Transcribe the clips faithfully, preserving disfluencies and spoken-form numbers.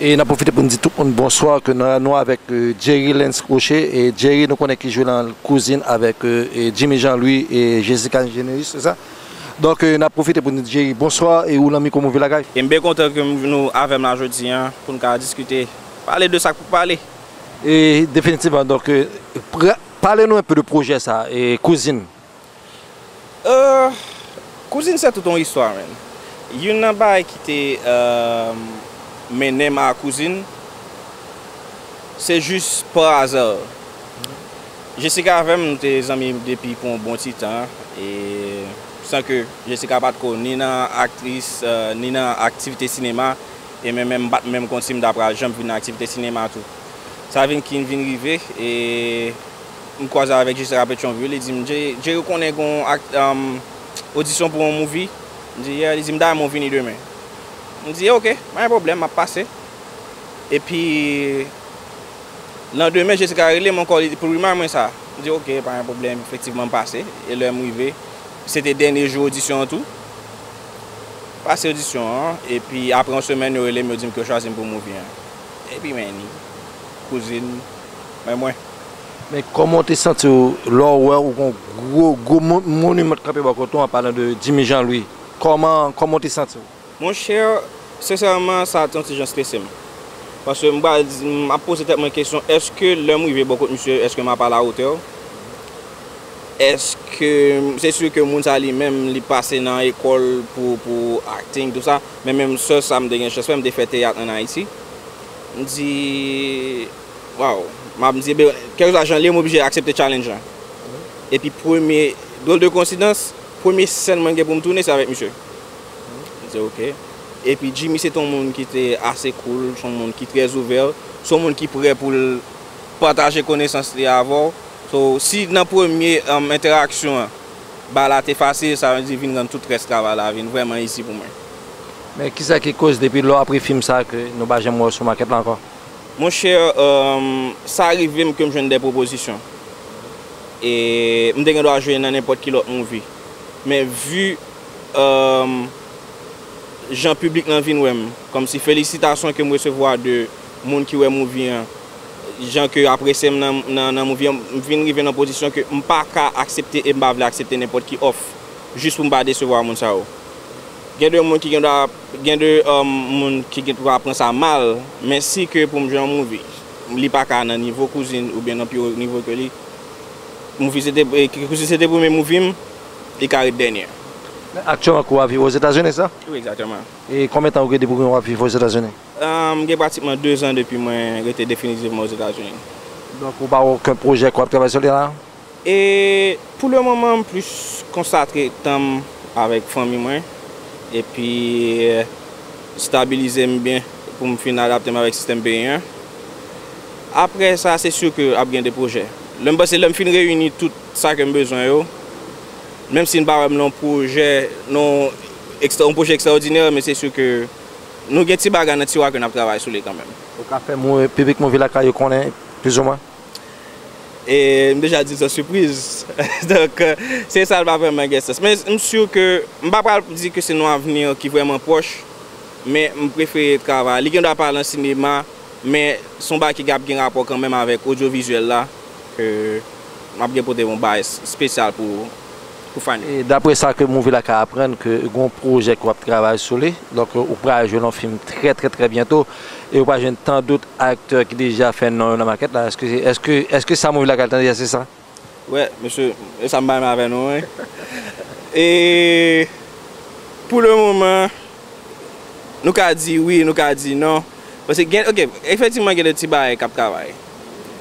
E n ap pwofite pou n di tout moun bonswa, ke nou, nou avèk, euh, Jerry Lens Rocher. E Jerry, nou konnen ki jwe nan Kouzin avèk, euh, e Jimmy Jean Louis e Jessica Généus, se sa? Donk, euh, n ap pwofite pou n di Jerry bonswa e ou nan mikwo Movie Lakay. E m byen kontan ke m, nou avè m la jodi a pou n ka diskite, pale de sa k pou pale. E definitivman, donk, euh, pra- pale nou enpe de pwojè sa, e Kouzin. Euh, Kouzin se tout yon istwa, man. Youn nan bagay ki te, euh, mennen m a Kouzin, se jis pa aza. Jessica avè m, nou te zanmi depi pou yon bon ti tan, e san ke Jessica pa t ko ni nan aktris, euh, ni nan aktivite sinema, e mwen menm m pa t menm konn si m ta pral janm vin nan aktivite sinema tou. Sa vin ki vin rive, e m kwaze avèk Jessica Petyonvil, li di m, "Jay, Jay, ou konnen gen yon ak- um, odisyon pou yon movie?" M di, "Yeah." Li di m, "Dayè, mwen vini demen." M di, "Ok, pa gen pwoblèm, m ap pase." Epi, landemen, Jessica rele m ankò, li, pou remind mwen sa. M di, "Ok, pa gen pwoblèm." Efektivman, m pase. E lè m rive, se te dènye jou odisyon an tou. Pase odisyon an, epi apre yon semèn, yo rele m, yo di m ke yo chwazi m pou movie an. Epi, men, Kouzin, men mwen. Men kòman w te santi w lè w wè ou gen yon gwo, gwo mo- moniman k kanpe bò kote w, an palan de Jimmy Jean Louis? Kòman, kòman w te santi w? Monchè, sensèman, sa te yon ti jan strese m. Paske m pral di, m ap poze tèt mwen kesyon, èske lè m rive bò kot misye, èske m ap a la otè? Èske, se si ke moun sa li menm, li pase nan ekòl pou, pou acting, tou sa, men menm sèl sa m te gen chans fè, m te fè teyat ann Ayiti. M di, waw, m ap di, ben, kèlkeswa jan l ye, m oblije aksepte challenge lan. Epi premye, drôle de coïncidence, premye sèn mwen gen pou m tounen, se avèk misye. M di, "Ok." Epi Jimmy se t yon moun ki te ase cool, se yon moun ki trè ouvè, se yon moun ki prè pou l pataje konesans li avè w. So, si nan premye, um, entèraksyon an, bagay la te fasil, sa vle di vin rann tout rès travay la vin vrèman izi pou mwen. Men kisa ki koz depi lè w ap ri fim sa ke nou pa janm wè w sou makèt la ankò? Monchè, um, sa rive m ke m jwenn de pwopozisyon. E m te gen dwa jwe nan nenpòt ki lòt movie. Men vi, um, jan piblik lan vin wè m, kòmsi felisitasyon ke m resevwa de moun ki wè movie an, jan ke yo apresye m nan, nan, nan movie an, m vin rive nan pozisyon ke m pa ka aksepte e m pa vle aksepte nenpòt ki òf, jis pou m pa desevwa moun sa yo. Gen de moun ki gen dwa, gen de, um, moun ki gen dwa pran sa mal, men si ke pou m jwe yon movie, li pa ka nan nivo Kouzin oubyen nan pi wo nivo ke li, movie se te, e, Kouzin se te premye movie m, li ka ret dènye. Men aktyèlman ke w ap viv Ozetazini, sa? Wi, egzakteman. E konbyen tan ou gen depi w ap viv Ozetazini? Um, gen pratikman de zan depi mwen rete definitivman Ozetazini. Donk, ou pa okenn pwojè ke w ap travay sou li la? E pou le moman, m plis konsakre tan m avèk fanmi mwen, epi, eh, stabilize m byen pou m fin adapte m avèk sistèm peyi an. Apre sa, se si ke ap gen de pwojè. Lè m panse, lè m fin reyini tout sa ke m bezwen yo, menm si n pa wè m nan yon pwojè, nan ekstra-, yon pwojè ekstraòdinè, men se si ke nou gen ti bagay nan tiwa ke n ap travay sou li kanmenm. Ou ka fè mou-, piblik Movie Lakay yo konnen, plizoumwen? E m deja di l san sipriz. Donk, se sa, l pa vrèman gen sans. Men m si ke m pa pral di ke se yon avni ki vrèman pwòch, men m prefere travay. Li gen dwa pa nan sinema, men se yon bagay ki ap gen rapò kanmenm avèk odyovizyèl la, ke m ap gen pote yon bagay espesyal pou, pou fan yo. E daprè sa ke Movie Lakay aprann, ke gen yon pwojè ke w ap travay sou li, donk ou pral jwe nan yon fim trè, trè, trè byento, e ou pral jwenn tan dout aktè ki deja fè non yo nan makèt la. Èske, èske, èske sa Movie Lakay tande a, se sa? Wè, mesye, e sa m pa renmen avè nou, wi. E pou le moman, nou ka di wi, nou ka di non. Paske gen, ok, efektivman, gen de ti bagay k ap travay.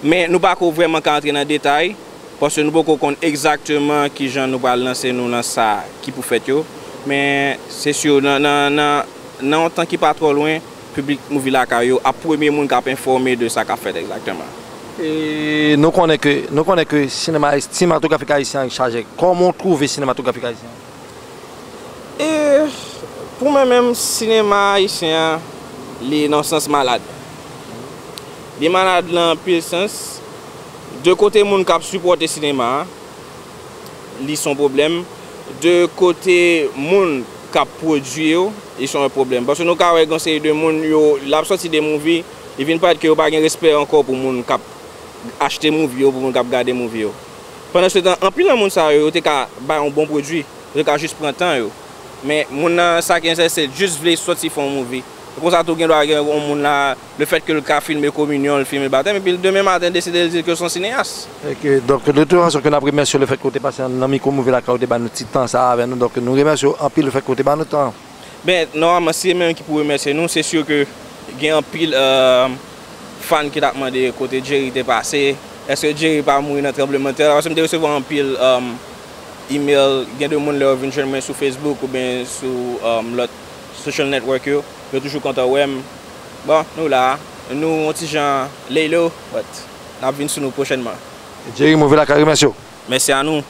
Men nou pa ko vrèman ka antre nan detay, paske nou poko konn egzakteman kijan nou pral lanse nou nan sa ki pou fèt yo. Men se si nan, nan, nan, nan yon tan ki pa twò lwen, piblik Movie Lakay yo ap premye moun k ap enfòme de sa k ap fèt egzakteman. E nou konnen ke, nou konnen ke sinema, sinematografik ayisyen an chaje. Kòman w twouve sinematografik ayisyen an? E pou mwen menm, sinema ayisyen an, li nan sans malad. Li malad nan anpil sans. De kote moun k ap sipòte sinema a, li se yon pwoblèm. De kote moun k ap pwodui yo, Li se yon pwoblèm. Paske nou ka wè gen yon seri de moun, yo, l ap sòti de movie, li vin parèt ke yo pa gen respè ankò pou moun k ap achte movie yo, pou moun k ap gade movie yo. Pandansetan, anpil nan moun sa yo, yo te ka bay yon bon pwodui, yo te ka jis pran tan yo. Men moun nan, sa ki enterese l, jis vle sòti fè yon movie. E konsa tou, gen dwa gen yon moun la, lefètke l ka filme kominyon, l filme batèm, epi demen maten, deside l di ke l se yon sineyas. Ok, donk, de tout fason, ke n ap remèsye w lefètke w te pase nan mikwo movie la, ke w te ba nou ti tan sa a avè nou. Donk, nou remèsye w anpil lefètke w te ba nou tan. Ben, nòmalman, se mwen menm ki pou remèsye nou, se si ke gen anpil fan ki t ap mande kote Jerry te pase, èske Jerry pa mouri nan tranblemanntè la, paske m te resevwa anpil email, gen de moun lè yo vin jwenn mwen sou Facebook oubyen sou lòt social network yo, yo toujou kontan wè m. Bon, nou la, nou yon ti jan lay low, but n ap vin sou nou pwochènman. Jerry, movie la ka remèsye w. Mèsi a nou.